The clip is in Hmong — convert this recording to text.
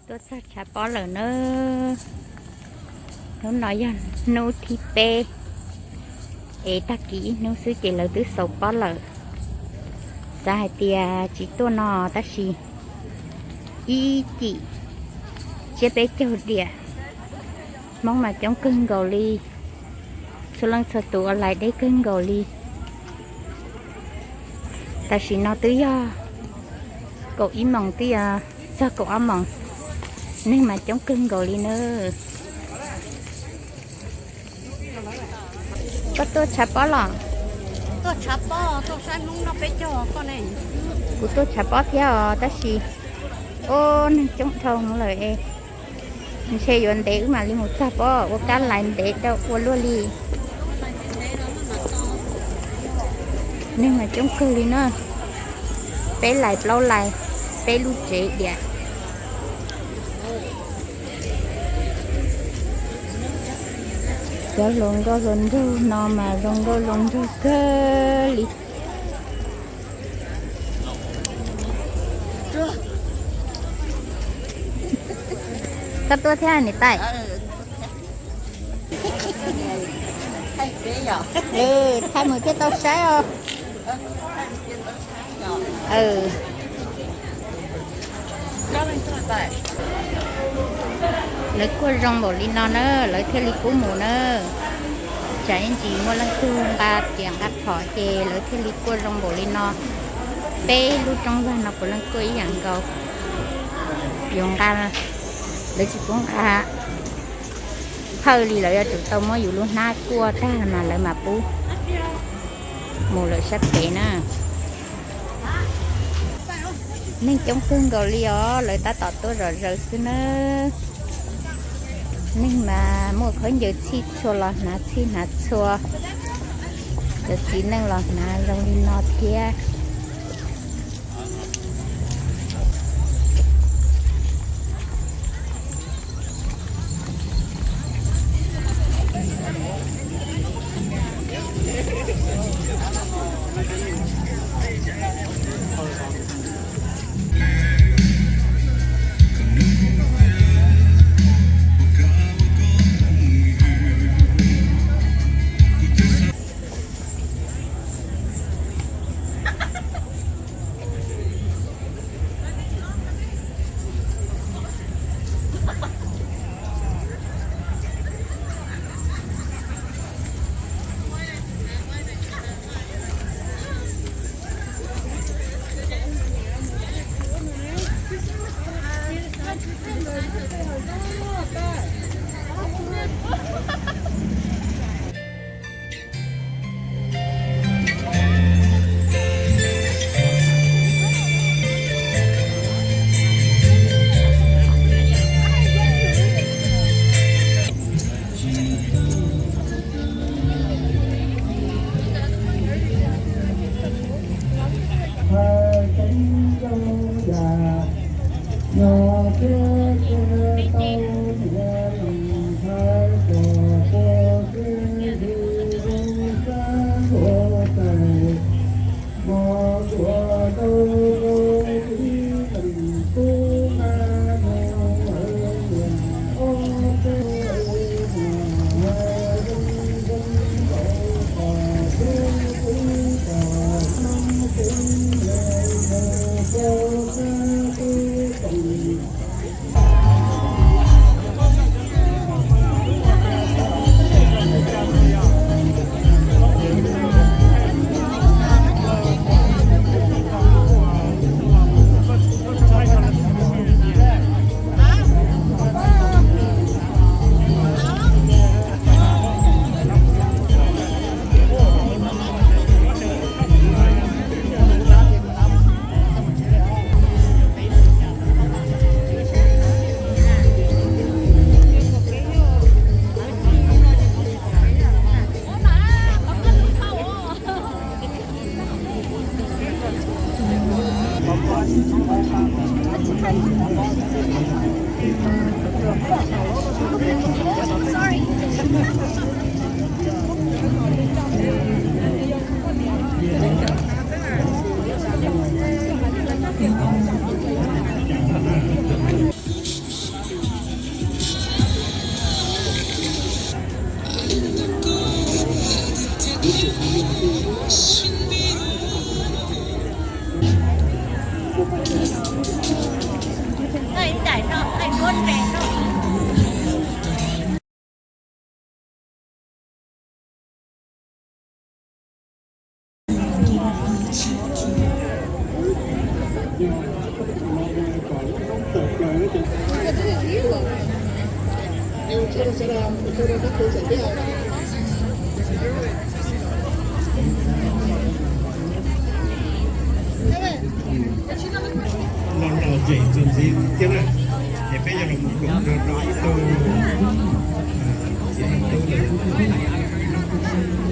Tuaj txog tshav pob lawm na. Hnub no yog hnub thib peb, es tag kis ib hnub xwb ces lawv twb xaus pob lawm. Xav hais tias tsis tuaj no tab sis ib cim tsiab peb caug diam. Hmoob mas coob kawg nkaus li, txhua leej txhua tus ua lais deb kawg nkaus li. Tam sim no twb yog kaum ib moos twb yog txog kaum ob moos, neeg mas coob kawg nkaus li na. Koj tuaj tshav pob los? Kuv tuaj tshav pob thiab os tab sis, o, neeg coob dhau lawm es ntshe yuav ntev wb mam li mus txog pob, ua kab lais ntev rau ua luaj li. Neeg mas coob kawg li na, peb lais plaub lais, peb lub tsev diam. Cov hluas nkauj hluas nraug no mas zoo nkauj zoo nraug kawg li. Koj tuaj thiab niam tais? Thaij mus thiaj tau saib os. Lawv kuaj zoo npaum li no na lawv thiaj li pub mus na. Tsam ib ntsis muaj leej twg nqa riam nqa phom ces lawv thiaj li kuaj zoo npaum li no. Peb lub roob vag no puav leej kuaj ib yam nkaus. Yus nqa, lawv tsis pub nqa phawj li, lawv yuav tsum tau muab yus lub hnab kuaj tag mas lawv mam pub mus lawm sab pem na. Neeg coob kawg nkaus li os, lawv tab tom tuaj zom zaws xwb na. Neeg mas muaj khaub ncaws txhij txhua los hnav txhij hnav txhua, cov txiv neej los hnav zoo li no thiab. Los nraum zeem txuas ntxiv thiab na, es peb yuav los mus koom nrog rau ib tug txiv neej tub lawm.